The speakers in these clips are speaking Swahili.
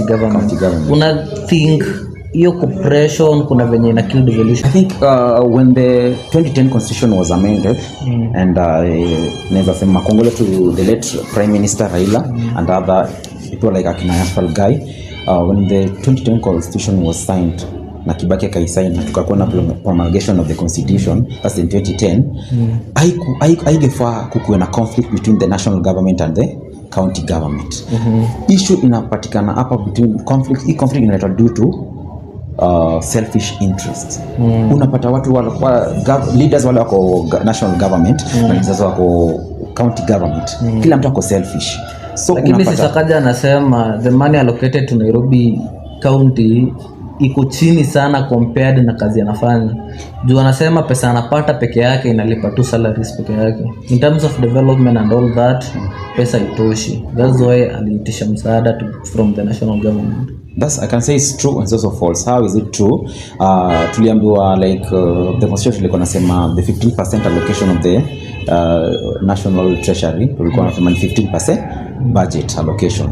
County government. County government. Una think hiyo compression kuna venye ina kill devolution? I think when the 2010 constitution was amended and naweza sema kongole to the late Prime Minister Raila and other people like akina Yaspal Guy, when the 2010 constitution was signed na Kibaki akaisign na tukakuwa na promulgation of the constitution, that's in 2010, haingefaa kukuwe na conflict between the national government and the county government. Issue inapatikana hapa between conflict, hii conflict inaletwa due to selfish interest. Unapata watu leaders wale wako national government na leaders wako county government, kila mtu ako selfish, so Lakini unapata Sakaja anasema the money allocated to Nairobi County iko chini sana compared na kazi anafanya, juu anasema pesa anapata peke yake inalipa tu salaries peke yake. In terms of development and all that, pesa itoshi. That's why aliitisha msaada from the national government. That's, I can say it's true and it's also false. How is it true? Tuliambiwa like the constitution ilikuwa nasema the 15% allocation of the national treasury, tulikuwa nasema ni 15% budget allocation.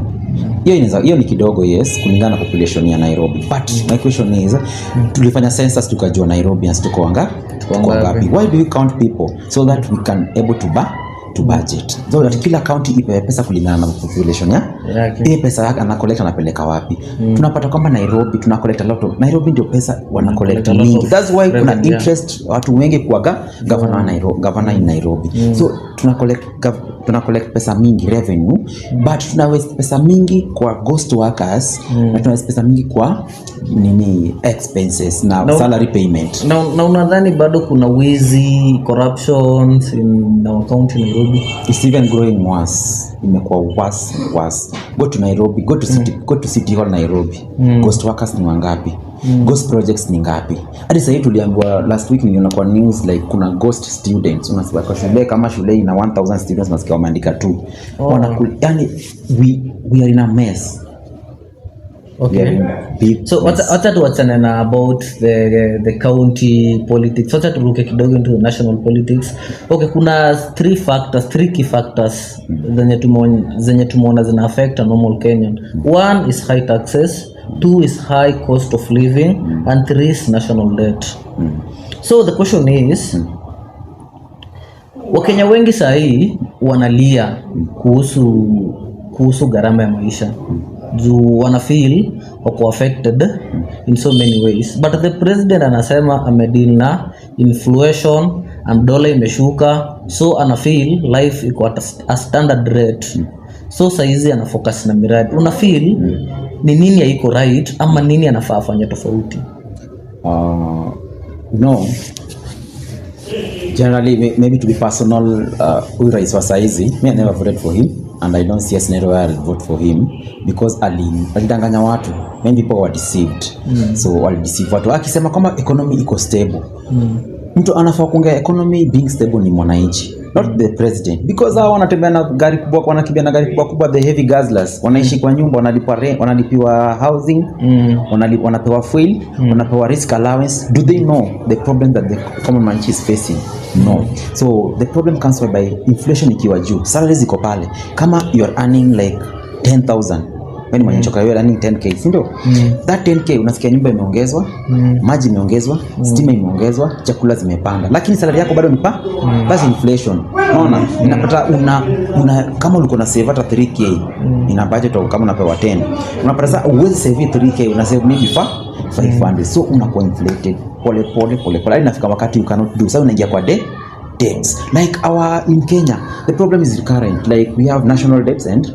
Hiyo inaweza, hiyo ni kidogo, yes, kulingana na population ya Nairobi. But my question is, tulifanya census tukajua Nairobians tuko ngapi? Ngapi? Why do we count people? So that we can able to budget, so that kila county ipewe pesa kulingana na population ya yake. Hiyo pesa yake ana collect, anapeleka wapi? Tunapata kwamba Nairobi tuna collect a lot of, Nairobi ndio pesa wana collect a lot mingi. of That's why kuna revenue, yeah. interest watu wengi kuwaga governor wa Nairobi, governor in Nairobi. So tuna collect pesa mingi, revenue, but tuna waste pesa mingi kwa ghost workers na tuna waste pesa mingi kwa nini, expenses na salary payment. Na unadhani bado kuna wizi, corruptions in our county Nairobi? It's even growing worse. Imekuwa worse and worse. Go to Nairobi, go to city, go to City Hall Nairobi. Ghost workers ni wangapi? Ghost projects ni ngapi? Hadi sahii tuliambiwa, last week niliona kwa news, like kuna ghost students. Unasikia kwa shule, kama shule ina 1000 students, unasikia wameandika tu. Yani we are in a mess. We are in big So mess. Wacha tuwachane na about the county politics. Wacha turuke kidogo into national politics. Okay, kuna three factors, three key factors zenye tumeona zina affect a normal Kenyan. One is high taxes, two is high cost of living, and three is national debt. So the question is, Wakenya wengi sahii wanalia kuhusu gharama ya maisha juu wana feel wako affected in so many ways, but the president anasema amedeal na inflation and dollar imeshuka, so ana feel life iko at a standard rate, so saizi ana focus na miradi. Una feel ni nini haiko right ama nini anafaa afanye tofauti? No, generally, maybe to be personal, huyu rais wa saizi, me, I never voted for him and I don't see a scenario where I'll vote for him because alidanganya watu. Many people were deceived. So walideceive watu akisema kwamba economy iko stable. Mtu anafaa kuongea economy being stable ni mwananchi, not the president, because hao wanatembea na gari kubwa, wanakimbia na gari kubwa kubwa, the heavy guzzlers, wanaishi kwa nyumba, wanalipwa rent, wanalipiwa housing, wanapewa fuel, wanapewa risk allowance. Do they know the problem that the common man is facing? No. So the problem comes by inflation ikiwa juu, salaries ziko pale. Kama you are earning like 10,000, wewe ni mwenye choka, wewe earning 10K, si ndio? That 10K, unasikia nyumba imeongezwa, maji imeongezwa, stima imeongezwa, chakula zimepanda, lakini salary yako bado ni pa basi. Inflation, unaona, inapata una kama ulikuwa na save hata 3K ina budget au kama unapewa 10, unapata sasa uwezi save 3K, una save maybe fa 500. So unakuwa inflated pole pole pole pole hadi inafika wakati you cannot do. Sasa unaingia kwa debts. Like our, in Kenya, the problem is recurrent. Like we have national debts and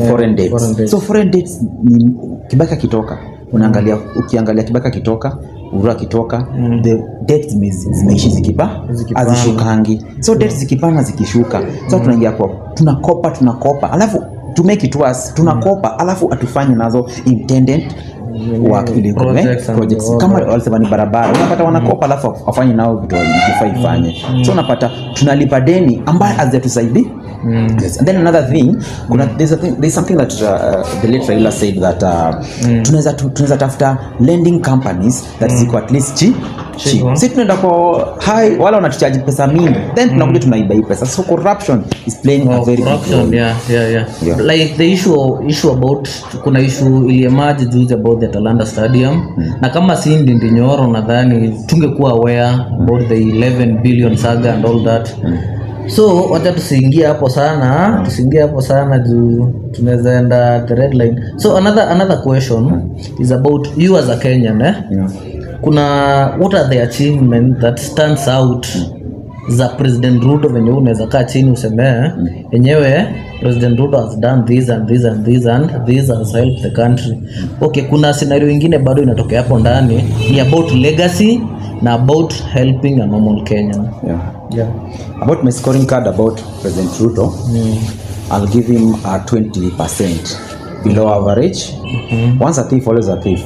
foreign debts. Foreign debts. So foreign debts ni Kibaki akitoka, unaangalia, ukiangalia Kibaki akitoka, Uhuru akitoka, the debts zimeishi Zikipanda. Hazishukangi. So debts zikipanda, zikishuka, so tunaingia kwa tunakopa, tunakopa, alafu to make it worse, tunakopa alafu atufanye nazo intended work ili Projects and projects all kama that. walisema ni barabara, unapata wanakopa alafu wafanye nao vitu vifaa ifanye. So unapata tunalipa deni ambayo hazijatusaidi. Yes. And then another thing, kuna there's something that the late Raila said that tunaweza tafuta lending companies that ziko at least Cheap. Si tunaenda kwa high, wala wanatucharge pesa mingi, then tunakuja tunaiba hii pesa. So corruption is playing a Oh, very big corruption, role. yeah. Like the issue about, kuna issue iliemerge juzi about the Talanta Stadium, na kama si Ndindi Nyoro, nadhani tungekuwa aware about the 11 billion saga and all that. So wacha tusiingie hapo sana, tusiingie hapo sana juu tunaweza enda the red line. So another question is about you as a Kenyan, eh? Yeah. Kuna, what are the achievement that stands out za President Ruto, venye unaweza kaa chini usemee, enyewe President Ruto has done this and this and this, and this has helped the country? Okay, kuna scenario ingine bado inatokea hapo ndani, ni about legacy na about helping a normal Kenyan. Yeah. About my scoring card about President Ruto, I'll give him a 20%, below average. Once a thief, always a thief.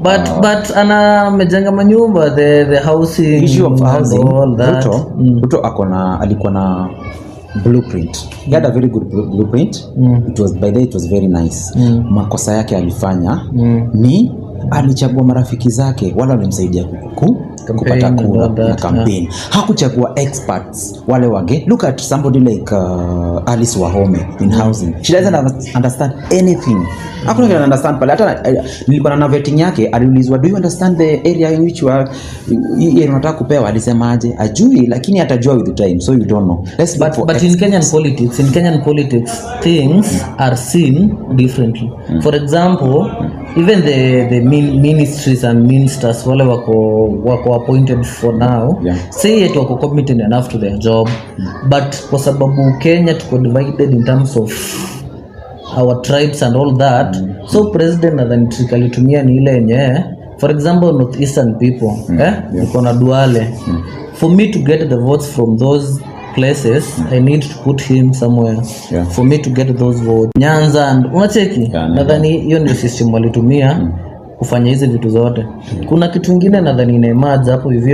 But ana amejenga manyumba, the housing Issue of and housing, all that. Ruto, Ruto akona, alikuwa na blueprint. He had a very good blueprint. It was, by the way, it was very nice. Makosa yake alifanya ni alichagua marafiki zake wale walimsaidia kupata and kura all that, na campaign. Hakuchagua experts wale wage. Look at somebody like Alice Wahome in housing. She doesn't understand anything. Hakuna kitu understand pale. Hata nilikuwa na vetting yake, aliulizwa, "Do you understand the area in which you are, hii area unataka kupewa?" Alisema aje? Ajui, lakini atajua with the time. So you don't know. Let's look But for but in Kenyan politics things are seen differently. For example, even the ministries and ministers wale wako appointed for now, say yet wako competent enough to their job, but kwa sababu Kenya tuko divided in terms of our tribes and all that, so president nadhani trick alitumia ni ile yenye, for example, northeastern people, eh, niko na Duale, for me to get the votes from those places, I need to put him somewhere for me to get those votes, Nyanza and unacheki. Yeah, Nadhani hiyo ndio system walitumia kufanya hizi vitu zote. Kuna kitu ingine nadhani inaemerge hapo hivyo.